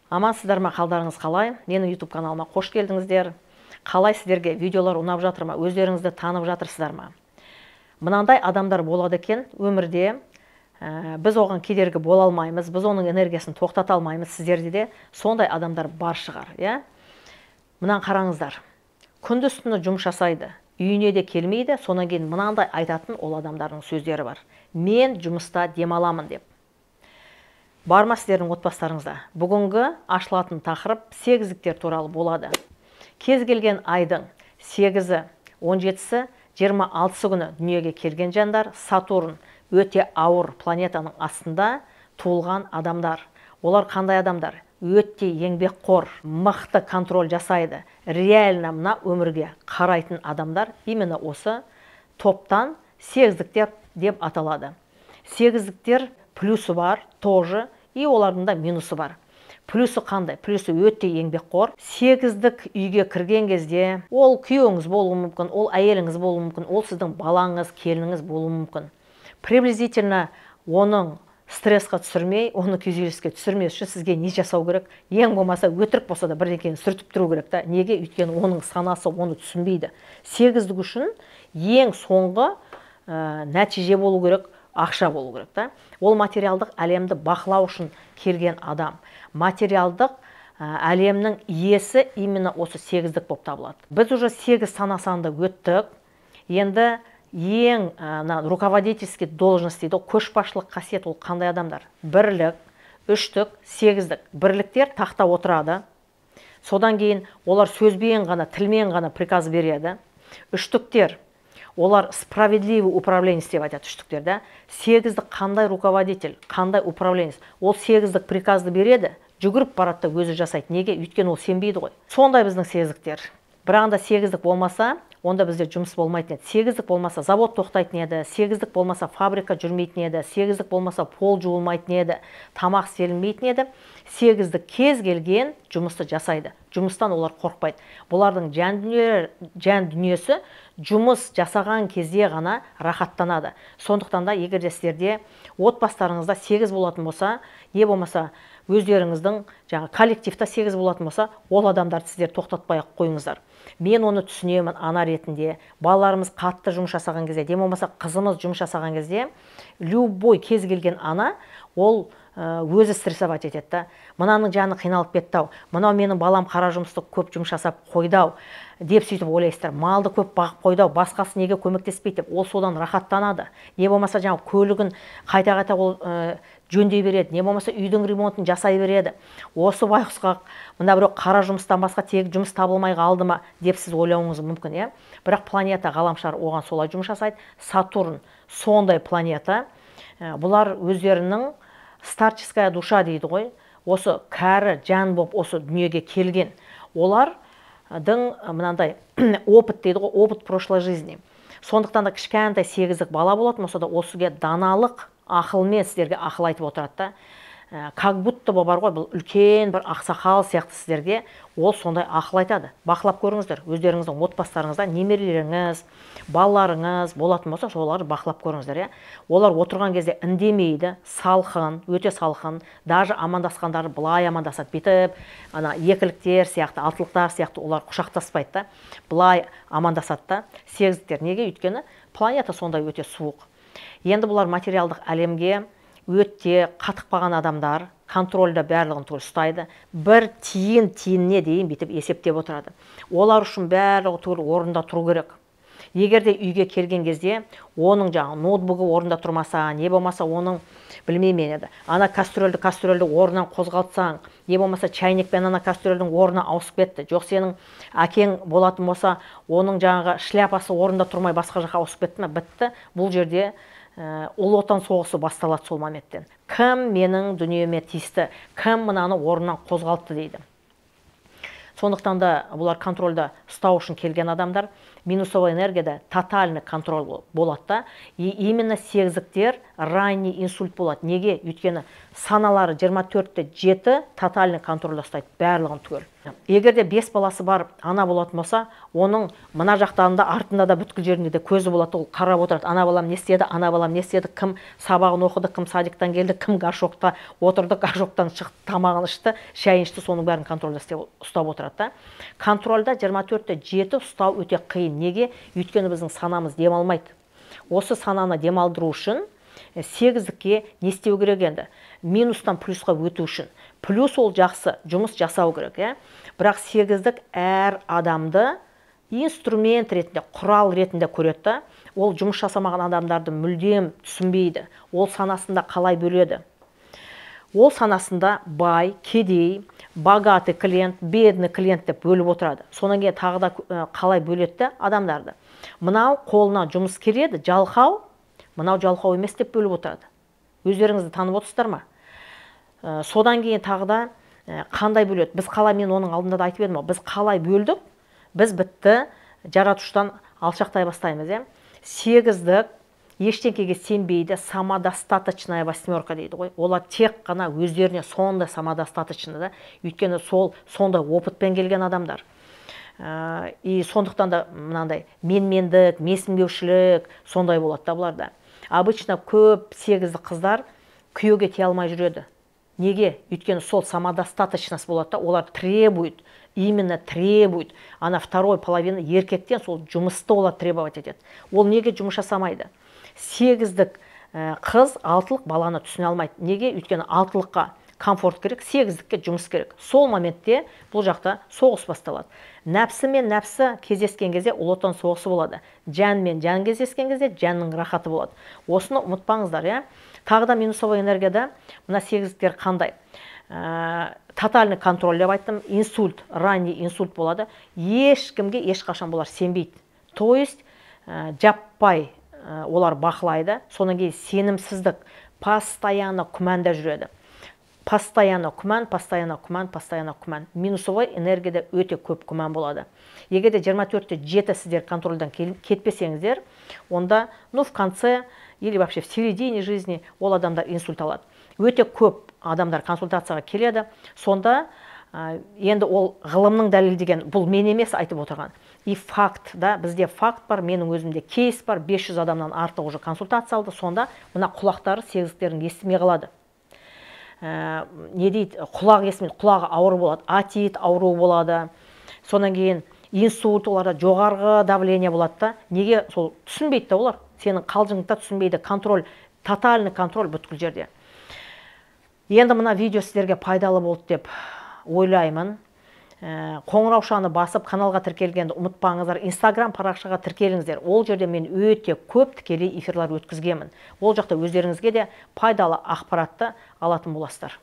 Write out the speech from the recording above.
Амансыздар ма, қалдарыңыз қалай? Менің YouTube каналыма қош келдіңіздер. Қалай сіздерге видеолар ұнап жатыр ма? Өздеріңізді танып жатырсыздар ма? Мынандай адамдар болады екен өмірде. Біз оған кедергі бола алмаймыз, біз оның энергиясын тоқтата алмаймыз. Сіздерде де сондай адамдар бар шығар, иә? Мынаны қараңыздар. Күндіз түні жұмыс жасайды, үйіне де келмейді, сонан кейін мынандай айтатын ол адамдардың сөздері бар. Мен жұмыста демаламын деп. Бар ма сіздердің отбасыларыңызда? Бүгінгі ашылатын тақырып сегіздіктер туралы болады. Кез келген айдың 8-і, 17-сі, 26-сы күні дүниеге келген жандар Сатурн өте ауыр планетаның астында туылған адамдар. Олар қандай адамдар? Өте еңбекқор, мықты контроль жасайды. Реально мына өмірге қарайтын адамдар именно осы топтан сегіздіктер деп аталады. Сегіздіктер плюсы бар, тоже, и олардың да минусы бар. Плюсы қандай? Плюсы өте еңбекқор. Сегіздік үйге кірген кезде ол күйеуіңіз болуы мүмкін, ол әйеліңіз болуы мүмкін, ол сіздің балаңыз, келініңіз болуы мүмкін. Приблизительно оның стрессқа түсірмей, оны күйзеліске түсірмес үшін сізге не жасау керек? Ең болмаса өтірік болса да бірдеңені сүртіп тұру керек та. Неге? Өйткені оның санасы оны түсінбейді. Сегіздік үшін ең соңғы нәтиже болу керек, ақша болу керек та. Ол материалдық әлемді бақылау үшін келген адам. Материалдық әлемнің иесі именно осы сегіздік болып табылады. Біз уже 8 сана-санды өттік. Енді ең руководительский должность дейді, көшбасшылық қасиет ол қандай адамдар? Бірлік, үштік, сегіздік. Бірліктер тақта отырады. Содан кейін олар сөзбен ғана, тілмен ғана приказ береді. Үштіктер, олар справедливый управленец деп айтады үштіктер, да? Сегіздік қандай руководитель, қандай управленец? Ол сегіздік приказды береді, жүгіріп барады да өзі жасайды. Неге? Өйткені ол сенбейді ғой. Сондай біздің сегіздіктер. Бірақ анда сегіздік болмаса, онда бізде жұмыс болмайтын еді. Сегіздік болмаса завод тоқтайтын еді, сегіздік болмаса фабрика жүрмейтін еді, сегіздік болмаса пол жуылмайтын еді, тамақ істелінбейтін еді. Сегіздік кез келген жұмысты жасайды. Жұмыстан олар қорықпайды. Бұлардың жан дүниесі жұмыс жасаған кезде ғана рахаттанады. Сондықтан да егер де сіздерде отбасыларыңызда сегіз болатын болса, не болмаса өздеріңіздің жаңа коллективта сегіз болатын болса, ол адамдарды сіздер тоқтатпай ақ қойыңыздар. Мен оны түсінемін ана ретінде. Балаларымыз қатты жұмыс жасаған кезде, не болмаса қызымыз жұмыс жасаған кезде, любой кез келген ана ол өзі стрессовать етеді да. Мынаның жаны қиналып кетті ау, мынау менің балам қара жұмысты көп жұмыс жасап қойды ау деп сөйтіп ойлайсыздар. Малды көп бағып қойды ау, басқасы неге көмектеспейді деп, ол содан рахаттанады. Не болмаса жаңа көлігін қайта-қайта ол жөндей береді, не болмаса үйдің ремонтын жасай береді. Осы байғұсқа мына біреу қара жұмыстан басқа тек жұмыс табылмай қалды ма деп сіз ойлауыңыз мүмкін, иә? Бірақ планета ғаламшар оған солай жұмыс жасайды. Сатурн сондай планета. Бұлар өздерінің старческая душа дейді ғой, осы кәрі жан болып осы дүниеге келген. Олардың мынандай опыт дейді ғой, опыт прошлой жизни. Сондықтан да кішкентай сегіздік бала болатын болса да, ол сізге даналық ақылмен сіздерге ақыл айтып отырады да. Как будто бы бар ғой, бұл үлкен бір ақсақал сияқты сіздерге ол сондай ақыл айтады. Бақылап көріңіздер, өздеріңіздің отбасыларыңызда немерелеріңіз, балаларыңыз болатын болса, соларды бақылап көріңіздер, иә? Олар отырған кезде үндемейді, салқын, өте салқын, даже амандасқандары былай амандасады, бүйтіп, ана екіліктер сияқты, алтылықтар сияқты олар құшақтаспайды да, былай амандасады да. Сегіздіктер неге? Өйткені планета сондай өте суық. Енді бұлар материалдық әлемге өте қатып қалған адамдар, контрольда барлығын түгел ұстайды, бір тиын тиынне дейін бүйтіп есептеп отырады. Олар үшін барлығы түгел орында тұру керек. Егер де үйге келген кезде оның жаңағы ноутбугі орында тұрмаса, не болмаса оның, білмеймін енді, ана кастрюльді орнынан қозғалтсаң, не болмаса чайникпен ана кастрюльдің орнына ауысып кетті. Жоқ, сенің әкең болатын болса, оның жаңағы шляпасы орында тұрмай басқа жаққа ауысып кетті ме, бітті. Бұл жерде Ұлы Отан соғысы басталады сол моменттен. Кім менің дүниеме тиісті, кім мынаны орнынан қозғалтты дейді. Сондықтан да бұлар контрольда ұстау үшін келген адамдар. Минусовая энергияда тотальный контроль болады да. И именно сегіздіктер ранний инсульт болады. Неге? Өйткені саналары 24/7 тотальный контрольда ұстайды барлығын түгел. Егер де 5 баласы бар ана болатын болса, оның мына жақтарында, артында да, бүткіл жерінде де көзі болады, ол қарап отырады. Ана балам не істеді, ана балам не істеді, кім сабағын оқыды, кім садиктан келді, кім горшокта отырды, горшоктан шықты, тамағын ішті, шайын ішті, соның бәрін контрольда ұстап отырады да. Контрольда 24/7 ұстау өте қиын. Неге? Өйткені біздің санамыз демалмайды. Осы сананы демалдыру үшін сегіздікке не істеу керек енді? Минустан плюсқа өту үшін. Плюс ол жақсы, жұмыс жасау керек, иә? Бірақ сегіздік әр адамды инструмент ретінде, құрал ретінде көреді да. Ол жұмыс жасамаған адамдарды мүлдем түсінбейді. Ол санасында қалай бөледі? Ол санасында бай, кедей, богатый клиент, бедный клиент деп бөліп отырады. Содан кейін тағы да қалай бөледі де адамдарды? Мынау қолына жұмыс келеді, жалқау, мынау жалқау емес деп бөліп отырады. Өздеріңізді танып отырсыздар ма? Содан кейін тағы да қандай бөледі? Біз қалай, мен оның алдында да айтып едім ғой, біз қалай бөлдік? Біз бітті жаратушыдан алшақтай бастаймыз, иә? Сегіздік ештеңкеге сенбейді, самодостаточная восьмерка дейді ғой. Олар тек қана өздеріне сондай самодостаточный да, өйткені сол сондай опытпен келген адамдар. И сондықтан да мынандай менмендік, менсінбеушілік сондай болады да бұларда. Обычно көп сегіздік қыздар күйеуге тие алмай жүреді. Неге? Өйткені сол самодостаточность болады да, олар требует, именно требует. Ана второй половина еркектен сол жұмысты олар требовать етеді. Ол неге жұмыс жасамайды? Сегіздік қыз алтылық баланы түсіне алмайды. Неге? Өйткені алтылыққа комфорт керек, сегіздікке жұмыс керек. Сол моментте бұл жақта соғыс басталады. Нәпсі мен нәпсі кездескен кезде Ұлы Отан соғысы болады. Жан мен жан кездескен кезде жанның рахаты болады. Осыны ұмытпаңыздар, иә? Тағы да минусовая энергияда мына сегіздіктер қандай? Тотальный контроль деп айттым, инсульт, ранний инсульт болады. Ешкімге ешқашан бұлар сенбейді. То есть жаппай олар бақылайды. Содан кейін сенімсіздік, постоянно күмәнда жүреді. Постоянно күмән, постоянно күмән, постоянно күмән. Минусовой энергияда өте көп күмән болады. Егер де 24/7 сіздер контрольдан кетпесеңіздер, онда, ну, в конце или вообще в середине жизни ол адамдар инсульт алады. Өте көп адамдар консультацияға келеді. Сонда енді ол ғылымның дәлелдеген, бұл мен емес айтып отырған. И факт, да, бізде факт бар, менің өзімде кейс бар, 500 адамнан артық уже консультация алды. Сонда мына құлақтары сегіздіктердің естімей қалады. Не дейді, құлақ естімейді, құлағы ауыр болады, отит ауру болады. Содан кейін инсульт, оларда жоғарғы давление болады да. Неге? Сол түсінбейді да олар, сенің қалжыңды да түсінбейді. Контроль, тотальный контроль бүткіл жерде. Енді мына видео сіздерге пайдалы болды деп ойлаймын. Қоңыраушаны басып, каналға тіркелгенді ұмытпаңыздар. Инстаграм парақшаға тіркеліңіздер. Ол жерде мен өте көп тікелей эфирлар өткізгенмін. Ол жақта өздеріңізге де пайдалы ақпаратты алатын боласыздар.